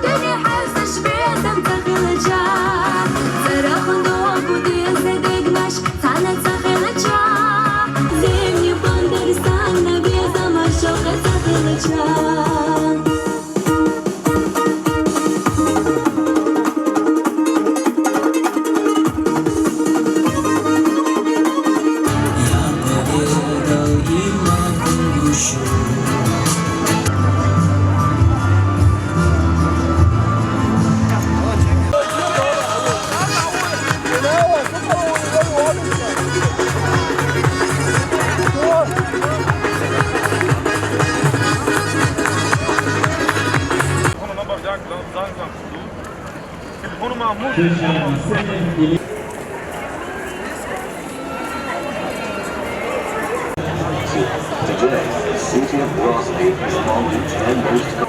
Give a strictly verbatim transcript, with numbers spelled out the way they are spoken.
Дунен хьаьрсаш безам ца хилча, цӀерагӀа догӀу деза дегнаш цхьана ца хилча, зимний бандер санна безам шока ца хилча. Today, the city of Grozny is home to ten most